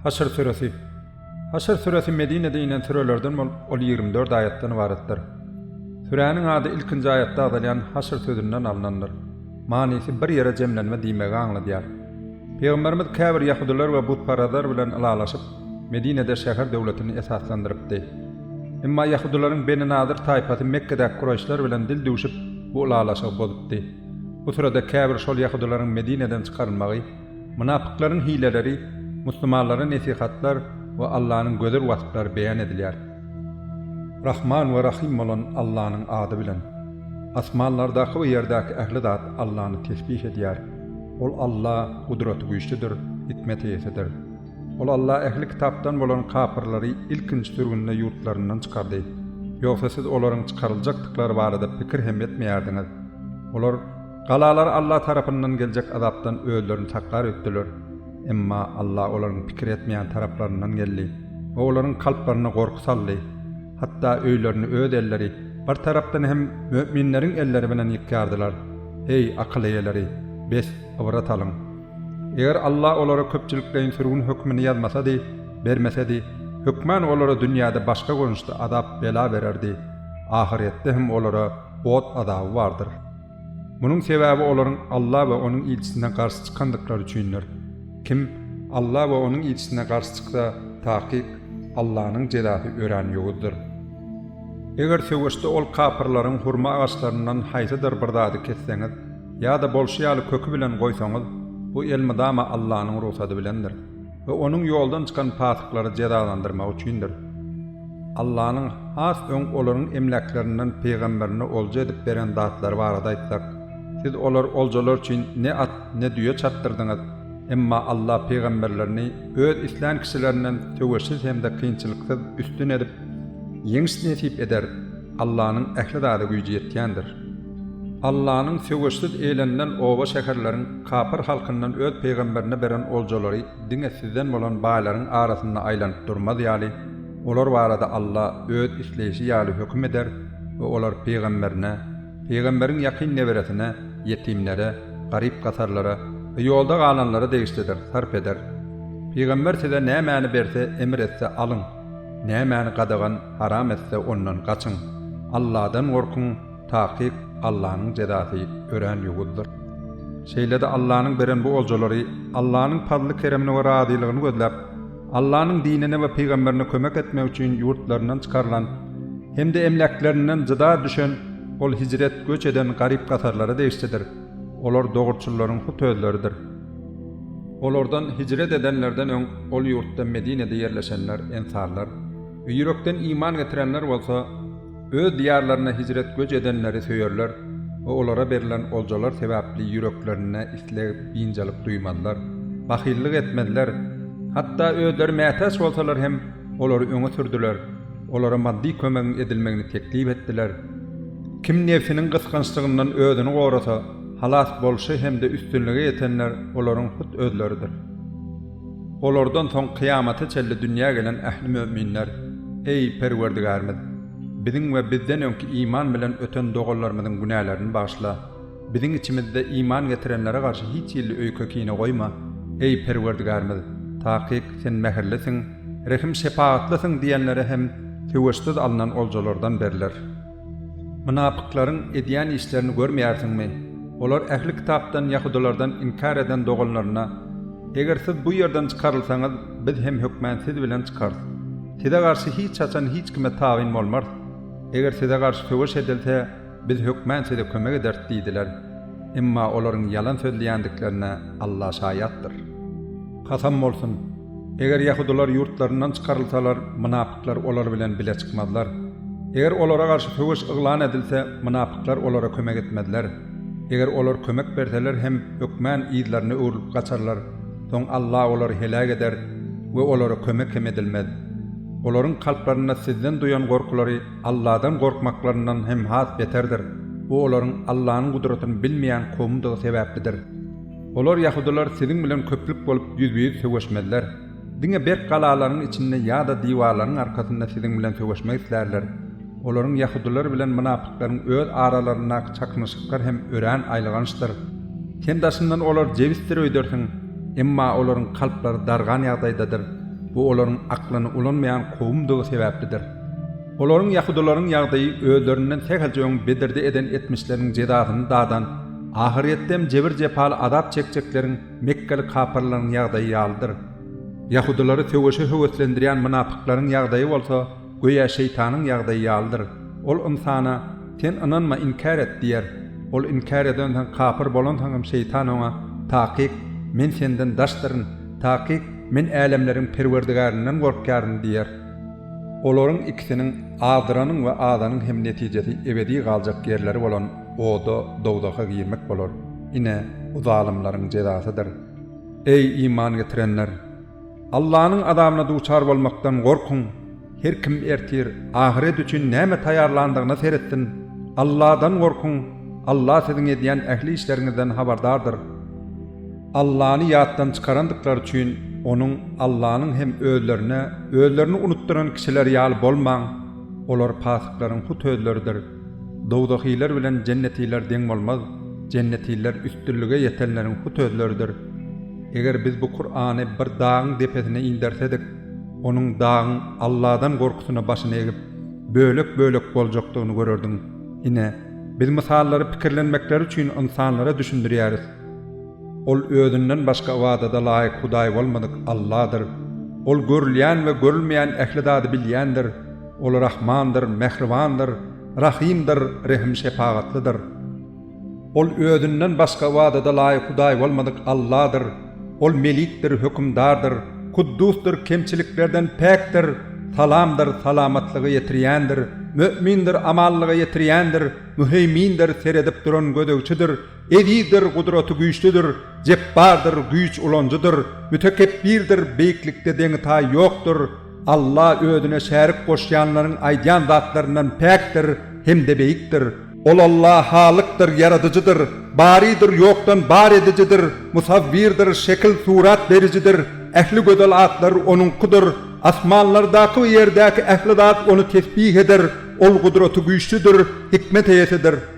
Haşr süresi Haşr süresi Medinede inen sürelerden bolup, ol 24 aýatdan ybaratdyr. Süräniň ady ilkinji aýatda agzalýan haşr sözünden alnandyr. Manysy bir ýere jemlenme diýmegi aňladýar. Pygamberimiz käbir ýahudylar we butparazlar bilen ylalaşyp, Medinede şäher döwletini esaslandyrypdy. Emma ýahudylaryň Beni Nadyr taýpasy Mekgedäki kuraýyşlar bilen dil düwşüp, bu ylalaşygy bozupdy. Bu sürede käbir şol ýahudylaryň Medineden çykarylmagy, mynapyklaryň hileleri, muslimanlara nesihatlar we Allanyň gözel wasplary beýan edilýär. Rahman we Rahym bolan Allanyň ady bilen. Asmanlardaky we ýerdäki ähli zat Allany tesbih edýär. Ol Alla gudraty güýçlüdir, hikmet eýesidir. Ol Alla ähli kitapdan bolan kapyrlary ilkinji sürgünde ýurtlaryndan çykardy. Ýogsa siz olaryň çykaryljakdyklary barada pikir hem etmeýärdiňiz. Olar galalary Alla tarapyndan geljek azapdan özlerini saklar öýtdüler. Emma Alla olaryň pikir etmeýän taraplaryndan geldi we olaryň kalplaryna gorky saldy. Hatda öýlerini öz elleri, bir tarapdan hem möminleriň elleri bilen ýykýardylar. Eý, akyl eýeleri! Bes, ybrat alyň! Eger Alla olara köpçülikleýin sürgün hökmüni ýazmasady, bermesedi, hökman olara dünýäde başga görnüşde azap, bela bererdi. Ahyretde hem olara ot azaby bardyr. Munuň sebäbi olaryň Alla we Onuň ilçisine garşy çykandyklary üçindir. Kim Alla we Onuň ilçisine garşy çyksa, takyk, Allanyň jezasy örän ýowuzdyr. Eger söweşde ol kapyrlaryň hurma agaçlaryndan haýsydyr bir zady kesseňiz, ýa-da bolşy ýaly köki bilen goýsaňyz, bu elmydama Allanyň rugsady bilendir we Onuň ýoldan çykan pasyklary jezalandyrmagy üçindir. Allanyň has öň olaryň emläklerinden pygamberine olja edip beren zatlary barada aýtsak, siz olar oljalar üçin ne at, ne düýe çapdyrdyňyz, emma Alla pygamberlerini öz islän kişilerinden söweşsiz hem-de kynçylyksyz üstün edip, ýeňiş nesip eder, Allanyň ähli zada güýji ýetýändir. Allanyň söweşsiz eýlenilen oba-şäherleriň kapyr halkyndan öz pygamberine beren oljalary diňe sizden bolan baýlaryň arasynda aýlanyp durmaz ýaly, olar barada Alla öz isleýşi ýaly höküm eder we olar pygamberine, pygamberiň ýakyn neberesine, ýetimlere, garyp-gasarlara we ýolda galanlara degişlidir, sarp eder. Pygamber size nämäni berse, emr etse, alyň. Nämäni gadagan, haram etse, ondan gaçyň. Alladan gorkuň, takyk, Allanyň jezasy örän ýowuzdyr. Şeýle-de Allanyň beren bu oljalary Allanyň pazly-keremini we razylygyny gözläp, Allanyň dinine we pygamberine kömek etmek üçin ýurtlaryndan çykarylan hem-de emläklerinden jyda düşen ol hijret, göç eden garyp-gasarlara degişlidir. Olar dogruçyllaryň hut özleridir. Olardan hijret edenlerden öň ol ýurtda Medinede ýerleşenler ensarlar we ýürekden iman getirenler bolsa öz diýarlaryna hijret göç edenleri söýerler we olara berlen oljalar sebäpli ýüreklerinde isleg biynjalyk duýmazlar, bahyllyk etmezler, hatda özleri mätäç bolsalar hem olary öňe sürdüler, olara maddy kömegiň edilmegini teklip etdiler. Kim nebsiniň gysgançlygyndan özüni gorasa, halas bolşy hem-de üstünlige ýetenler olaryň hut özleridir. Olardan soň kyýamata çenli dünýä gelen ähli möminler, Eý, Perwerdigärimiz! Biziň we bizden öňki iman bilen öten doganlarymyzyň günälerini bagyşla! Biziň içimizde iman getirenlere garşy hiç hili öýke-kine goýma! Eý, Perwerdigärimiz! Takyk, Sen mähirlisiň, rehim-şepagatlysyň diýenlere hem söweşsiz alnan oljalardan berler. Mynapyklaryň edýän işlerini görmeýärsiňmi? Olar ähli kitapdan ýahudylardan inkär eden doganlaryna, Eger siz bu ýerden çykarylsaňyz, biz hem hökmän siz bilen çykarys. Size garşy hiç haçan hiç kime tabyn bolmarys. Eger size garşy söweş edilse, biz hökmän size kömek ederis diýdiler. Emma olaryň ýalan sözleýändiklerine Alla şaýatdyr. Kasam bolsun! Eger ýahudylar ýurtlaryndan çykarylsalar, mynapyklar olar bilen bile çykmazlar. Eger olara garşy söweş yglan edilse, mynapyklar olara kömek etmezler. Eger olar kömek berseler hem, hökmän yzlaryna öwrülip gaçarlar. Soň Alla olary heläk eder we olara kömek hem edilmez. Olaryň kalplarynda sizden duýan gorkulary Alladan gorkmaklaryndan hem has beterdir. Bu olaryň Allanyň gudratyny bilmeýän kowumdygy sebäplidir. Olar, ýahudylar, siziň bilen köplük bolup ýüzbe-ýüz söweşmezler. Diňe berk galalaryň içinde ýa-da diwarlaryň arkasynda siziň bilen söweşmek islärler. Olaryň ýahudylar bilen mynapyklaryň öz aralaryndaky çaknyşyklar hem örän aýylgançdyr. Sen daşyndan olar jebisdir öýdersiň, emma olaryň kalplary dargan ýagdaýdadyr. Bu olaryň aklyny ulanmaýan kowumdygy sebäplidir. Olaryň ýahudylaryň ýagdaýy özlerinden sähelçe öň Bedirde eden etmişleriniň jezasyny dadan, ahyrýetde hem jebir-jepaly azap çekjekleriň mekgeli kapyrlaryň ýagdaýy ýalydyr. Ýahudylary söweşe höweslendirýän mynapyklaryň ýagdaýy bolsa göýä şeýtanyň ýagdaýy ýalydyr. Ol ynsana, Sen ynanma, inkär et diýer. Ol inkär edensoň, kapyr bolansoň hem şeýtan oňa, Takyk, men senden daşdyryn, takyk, men älemleriň Perwerdigärinden gorkýaryn diýer. Olaryň ikisiniň, azdyranyň we azanyň hem netijesi ebedi galjak ýerleri bolan oda, dowzaha girmek bolar. Ine, bu zalymlaryň jezasydyr. Eý, iman getirenler! Allanyň azabyna duçar bolmakdan gorkuň! Her kim ertir, ahyret üçin näme taýýarlandygyna seretsin. Alladan gorkuň! Alla siziň edýän ähli işleriňizden habardardyr. Allany ýatdan çykarandyklary üçin Onuň, Allanyň, hem özlerine, özlerini unutdyran kişiler ýaly bolmaň! Olar pasyklaryň hut özleridir. Dowzahylar bilen jennetiler deň bolmaz, jennetiler üstünlige ýetenleriň hut özleridir. Eger biz bu Kurany bir dagyň depesine indersedik, onuň dagyň Alladan gorkusyna başyny egip, bölek-bölek boljakdygyny görerdiň. Ine, biz mysallary pikirlenmekleri üçin ynsanlara düşündirýäris. Ol özünden başga ybadada laýyk Hudaý bolmadyk Alladyr. Ol görülýän we görülmeýän ähli zady bilýändir. Ol Rahmandyr, Mähribandyr, Rahymdyr, Rehim-şepagatlydyr. Ol özünden başga ybadada laýyk Hudaý bolmadyk Alladyr. Ol Melikdir, Hökümdardyr, Kuddusdyr, kemçiliklerden päkdir, Salamdyr, salamatlyga ýetirýändir, Mömindir, amanlyga ýetirýändir, Müheýmindir, seredip duran gözegçidir, Ezizdir, gudraty güýçlüdir, Jepbardyr, güýç ulanyjydyr, Mütekepbirdir, beýiklikde deňi-taýy ýokdur, Alla özüne şärik goşýanlaryň aýdýan zatlaryndan päkdir hem-de beýikdir. Ol Alla Halykdyr, Ýaradyjydyr, Barydyr, ýokdan bar edijidir, Musawwirdir, şekil-surat berijidir, ähli gözel atlar Onuňkydyr, asmanlardaky we ýerdäki ähli zat Ony tesbih eder, Ol gudraty güýçlüdir, hikmet eýesidir.